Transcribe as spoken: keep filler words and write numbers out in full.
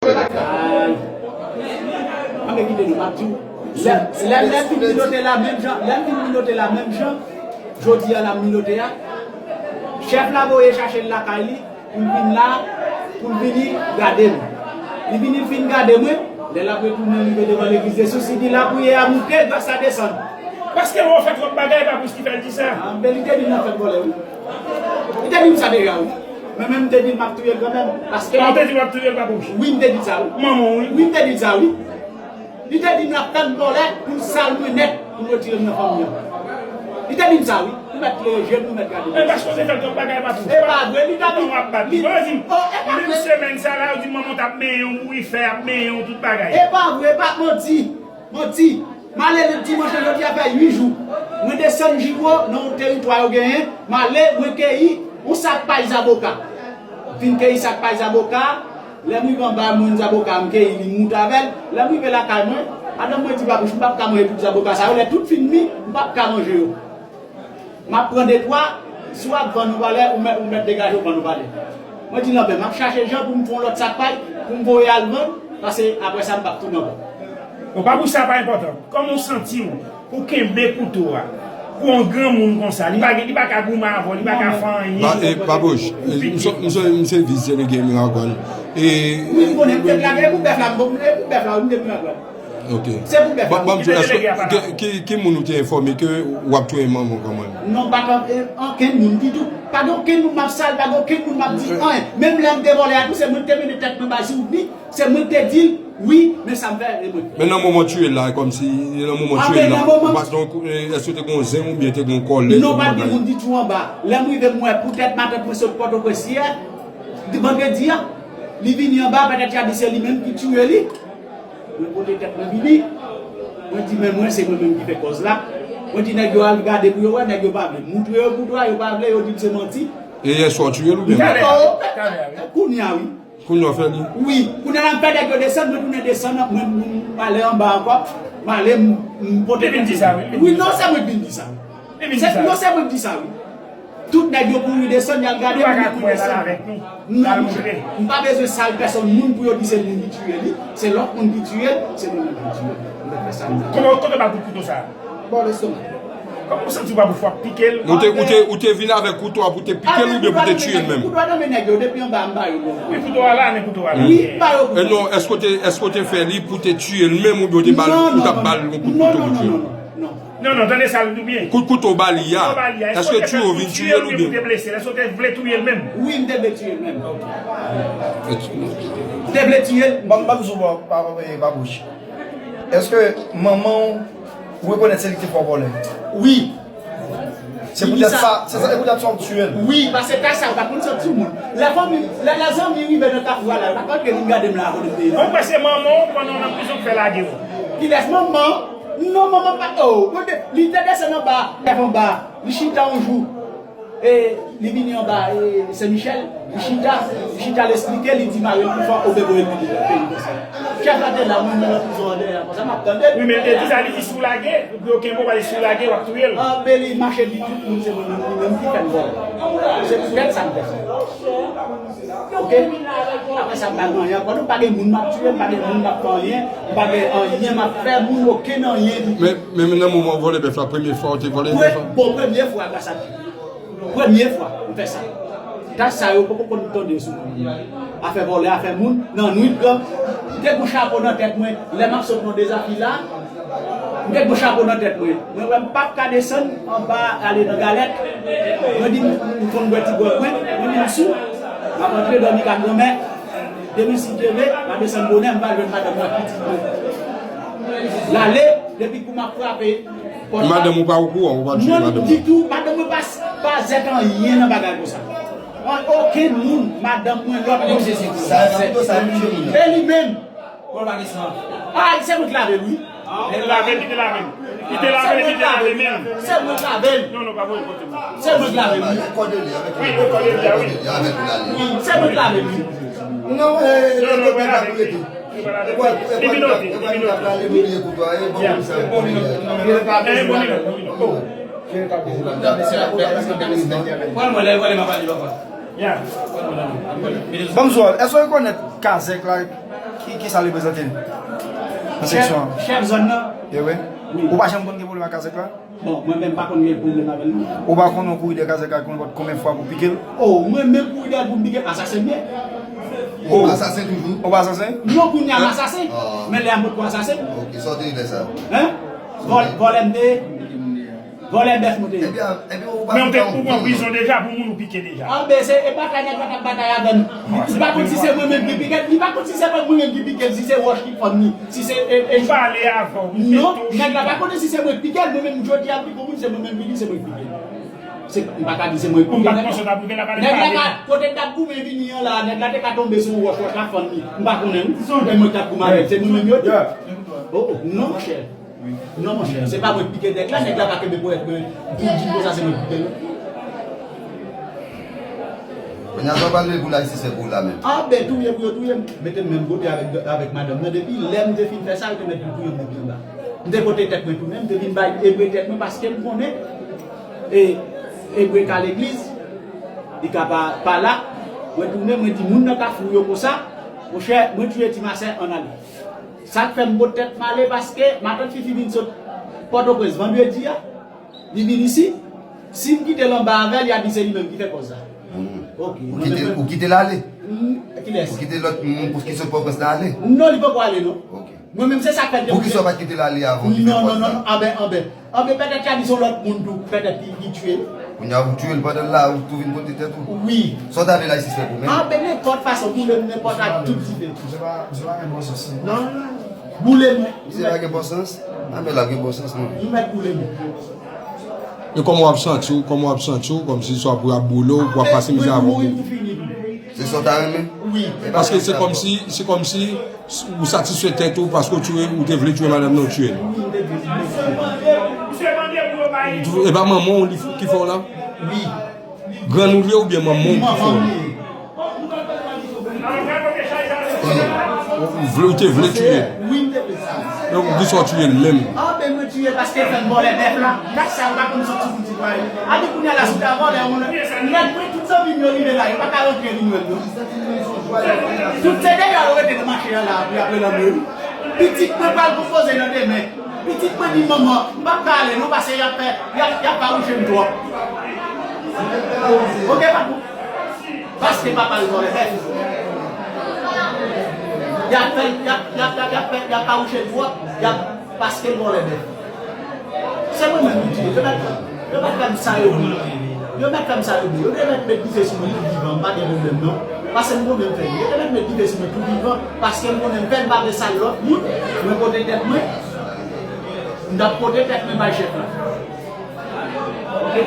Ay. Anben kite nou, m ap di w. Lè, lè, lè m fin minote la menm jan, lè m fin minote la menm jan, jodi a la m minote a. Chèf la voye chache l lakay li, pou l vin la, pou l vini gade m. Li vini, l fin gade mwen, lè l ap retounen, l rive devan legliz de Sousi, li di lapriyè a moute, gras la desann. Paske w fè twòp bagay, pa plis ki fè l di sa. Anben li te di m l ap fè m vòlè, wi. Li te di m sa deja, wi. Mwen menm, m te di l m ap touye l kanmenm. Paske. Ah, ou te di w ap touye l, pa plis? Wi, m te di l sa, wi. Manman w, wi. Wi, m te di l sa, wi. Li te di m l ap fè m vòlè pou l sal mwen nèt, pou l retire m nan fanmi an. Li te di m sa, wi. Nou mèt klere je n, nou mèt gade. E paske w te fè l twòp bagay, pa plis? E pa vre, li ta di. Manman w ap bat li. Bon, yo di m, oh, e pa vre. Menm semèn sa la, yo di manman w t ap benyen w, bourifè ap benyen w, tout bagay. E pa vre, e pa manti. Manti. M ale lòt dimanch lan, jodi a fè uit jou. Mwen desann Jiwo, nan yon teritwa yo genyen. M ale, mwen keyi yon sak pay zaboka. Fin keyi sak pay zaboka. Lè m rive anba, mwen zaboka, m keyi li, m moute avè l. Lè m rive lakay mwen, madanm mwen di, Babouch, m p ap ka manje tout zaboka sa yo. Lè tout fin mi, m p ap ka manje yo. M ap pran de twa, si w ap vann yon valè, ou mèt, ou mèt degaje w vann yon valè. Mwen di, Lanbè, m ap chache jan pou m fè yon lòt sak pay, pou m voye al vann, paske apre sa, m p ap tounen ankò. Bon, pa pou sa pa enpòtan. Kòman w santi w pou kenbe kouto a? Pou yon granmoun konsa, li pa gen, li pa ka goumen avè w, li pa ka fè anyen. Ba, e, Babouch, e, m se, m se, m se vis delege Miragwàn. E, wi, m konnen, m te plage, e pou bèf la, m, e pou bèf la, wi, m te Miragwàn. Ok. Se pou bèf la. Bon, bon, ki te delege a pa la? Ki, ki, ki moun ou te enfòme ke w ap touye manman w kanmenm? Non, pa t, e, ankenn moun ditou. Pa gen okenn moun m ap sal, pa gen okenn moun m ap di anyen. Menm lè m te vòlè a tou, se mwen ki te mennen tèt mwen bay Souvni, se mwen ki te di l, wi, men sa m fè, e mwen. Men nan moman w touye l la, e kòmsi, nan moman w touye l la, ou pa t, donk, e, èske te gen yon zen oubyen te gen yon kòlèg? Non, pa t gen moun ditou anba. Lè m rive, m wè poutèt matant mwen sot Pòtoprens yè, vandredi a, li vini anba, pètèt y a di se li menm ki tiye li. Mwen pote tèt mwen vini. Mwen di, men mwen, se mwen menm ki fè kòz la. Mwen di, nèg yo al gade pou yo wè, nèg yo pa vle. Moutre yo kouto a, yo pa vle, yo di m se manti. E yèswa w tiye l oubyen? Talè a, talè a, wi. Kounye a, wi. Kounye a w fè li? Wi. Kounye a la m fè nèg yo desann, mwen tounen desann, mwen, mwen, m ale anba ankò. M ale, m, m pote tèt mwen. Li vin di sa, wi. Wi, non, se mwen ki vin di sa. Li vin di sa. Non, se mwen ki di sa, wi. Tout nèg yo kouri desann, y al gade moun ki kouri desann. Non, m pa bezwen sal pèsonn moun pou yo di se moun ki tiye li. Se lòt moun ki tiye l, se mwen menm ki tiye l. M te fè sa m te. Kòman, kote w ba kout kouto sa a? Bò lestomak. Kòman w santi w pa pou fwa pike l? Ou te, ou te, ou te vin avèk kouto a pou te pike l oubyen pou te tiye l menm? Kouto a nan men nèg yo, depi anba a m ba yo bon. Wi, kouto a la, men kouto a la. Wi, m ba yo bon. E non, èske w te, èske w te fè li pou te tiye l menm oubyen w te ba l, ou t ap ba l yon kout kouto pou tiye l? Non, non, tande sa l di w byen. Kout kouto w ba li a, èske w te fè l pou tiye l oubyen pou te blese l? Èske w te vle touye l menm? Wi, m te vle tiye l menm. M te vle tiye l. Ban m, ban m sou bò, pa, pa, pa, pa bouch. Èske manman w rekonèt se li ki te fè w vòlè? Wi. Se poutèt sa, se sa, se poutèt sa w tiye l? Wi, paske kay sa yo pa konn sòt sou moun. Lè fanmi, lè, lè zanmi rive nan kafou a la, yo pa konn ke vin gade m la avan de peye. Ou kwè se manman w pandan w nan prizon k fè lage w? Kilès manman? Non, manman pa, oh, mwen te, li te desann anba, lèv anba, li chita yon jou. E, li vini anba, e, Sen Michèl, li chita, li chita, l esplike, li di mari l pou fò, oubyen voye l vini peyi konsa. Chèf la te la, mwen, mwen nan prizon an dèyè, konsa, m ap tande l. Wi, men l te di sa, li di si w lage, pou yo kenbe w, pa di si w lage, w ap touye l. Anben, li mache di tout moun, se mwen menm, li menm ki fè m vòlè. Se poutèt sa m fè sa. Ok. Apre sa, m pa gen anyen ankò. Nou pa gen moun m ap tiye, m pa gen moun m ap fè anyen, m pa gen anyen m ap fè moun, okenn anyen ditou. Men, men, men nan moman w vòlè bèf la, premye fwa w te vòlè bèf la? Bon, premye fwa, gras a Dye. Premye fwa, m fè sa. Tach sa yo poko konn tande sou moun. Afè vòlè, afè moun, nan nwit, m te gon chapo nan tèt mwen, lè m ap sot nan Dezafila, M te gon chapo nan tèt mwen. Mwen wè m p ap ka desann anba ale nan galèt. Mwen di m, m konn bwè ti gwòg mwen. Mwen di m sou. M ap antre dòmi ka granmè. Demen si Dye vle, m a desann bonè, m va jwenn madanm mwen ak pitit mwen. L ale, depi kou m ap frape pòt la. Madanm ou pa okouran, ou pa tiye madanm ou? Non, ditou, madanm mwen pa, pa zèt anyen nan bagay konsa. An, okenn moun, madanm mwen, lòt moun. E li menm. Bon, pa gen san. Ah, se mwen ki lave l, wi. Li lave l, li te lave l. Li te lave l, li te lave l menm. Se mwen ki lave l. Non, non, pa voye kote mwen. Se mwen ki lave l, wi. Rekòde li avèk. Wi, rekòde li, wi. Wi, se mwen ki lave l, wi. Non, eh, non, non, pa lave l. Li vin oti, li vin oti. Wi. Eh, bon, li bon, li bon. Pran mwen, lè, lè m ap pale, papa. Ban m di w, èske w rekonèt kazèk la? Ki, ki sa l reprezante nan seksyon an? Chèf zòn nan. E wi. Wi. Ou pa janm konn gen pwoblèm ak kazèk la? Bon, mwen menm pa konn gen pwoblèm avè l non. Ou pa konn yon kouri de kazèk la konn konbyen fwa pou pike l? Oh, mwen menm kouri de pou m pike l, asasen m ye. Oh. Asasen toujou? Ou pa asasen? Non, kounye a m asasen. Ah. Men lè a m potko asasen. Ok, sa w te ye lè sa? Hein? Vòl, vòlè m te ye. Vòlè bèf mwen te ye. Ebyen, ebyen, ou pa Men ou te, ou pran prizon deja pou moun ou pike deja. Anben, se, e batay nèg la t ap batay avè m. Li pa konn si se mwen menm ki pike l, li pa konn si se mwen menm ki pike l, si se wòch ki fann li, si se, e, e, M pale avè w, m fè Non, tou nèg la pa konnen si se mwen ki pike l, mwen menm jodi a m pike yon moun, se mwen menm ki di se mwen ki pike l. Se, m pa ka di se mwen ki pike nèg la. Nèg la ka, kote l t ap goumen vini an la, nèg la te ka tonbe sou yon wòch, wòch la fann li. M pa konnen, wi. Se mwen k t ap goumen avè l, se nou menm yo di. Oh, oh, non, monchè. Non, monchè, se pa mwen k pike nèg la, nèg la pa kenbe ponyèt mwen pou l di m konsa se mwen k pike l. Kounye a sa w pral leve pou l al sisè pou w la menm. Anben, touye pou yo touye m. Mete m menm kote avèk, avèk madanm nan. Depi lè m te fin fè sa, yo te mèt vin touye m depi anba. M te pote tèt mwen tounen, m te vin bay ebre tèt mwen paske m konnen, e, ebre ka legliz, li ka pa, pa la. Mwen tounen, mwen di moun nan Kafou yo konsa, monchè, mwen touye ti masè, ann ale. Sa k fè m pot tèt m ale, paske matant Fifi vin sot Pòtoprens vandredi a, li vin isit. Si m kite l anba avè l, y a di se li menm ki fè kòz la. Hmm. Ok. Ou kite, ou kite l ale? Hmm, kilès? Ou kite lòt moun pou ki sot Pòtoprens la ale? Non, li poko ale, non. Ok. Mwen menm, se sa k fè m te Poukisa w pa t kite l ale avan ki fè kòz la? Non, non, non, non, anben, anben. Anben, petèt y a di se yon lòt moun tou, petèt ki, ki tiye l. Kounye a ou tiye l pandan l la, ou tou vin pote tèt ou? Wi. Sa w ta vle la isit fè pou mwen? Anben, nenpòt fason, boule m, nenpòt ak tout dife. Misye pa, misye pa gen bon sans, non. Non, non. Boule m. Misye pa gen bon sans? Anben l ap gen bon sans, non. Nou mèt boule m. E kòman w ap santi w, kòman w ap santi w, kòmsi swa pou y ap boule w, pou w ap pase mizè avè w? Mwen mouri pou fini. Se sa w ta renmen? Wi. Paske se kòmsi, se kòmsi ou satisfè tèt ou paske w tiye, ou te vle tiye madanm nan, ou tiye l. Wi, m te vle tiye. E pa manman w li f-, ki fè w la? Wi. Grann ou li ye oubyen manman w ki fè w? Manman m li ye. Ou vle, ou te vle tiye l? Wi, m te vle sa. Donk, poukisa w tiye l menm? Anben, mwen tiye paske l fè m vòlè bèf la. Gad sa, m pa konn soti pou di pa yo. Anben, kounye a la, si w ta vòlè, yon nèg, mwen, tout zanmi m yo rive la, yo pa ka rantre vin wè m, non. Tout se deyò yo rete nan mache a la, pou y ap rele anmwe wi. Pitit mwen pral konpoze nan demen. Pitit mwen di, "Manman, m p ap ka ale non, paske y ap fè, y ap, y ap fawouche m twòp." Oke, papa? Paske papa l vòlè bèf. Y ap fè, y ap, y ap, y ap, y ap fè, y ap fawouche l twòp, y ap, paske l vòlè bèf. Se mwen menm ki tiye. Yo mèt, yo mèt fè m sa yo vle. Yo mèt fè m sa yo vle. Yo te mèt met dife sou mwen tou vivan, m pa gen pwoblèm non. Paske m konnen m fè l. Yo te mèt met dife sou mwen tou vivan, paske m konnen m fè l, m pa vle sal lòt moun. Mwen pote tèt mwen. M t ap pote tèt mwen bay chèf la. Oke?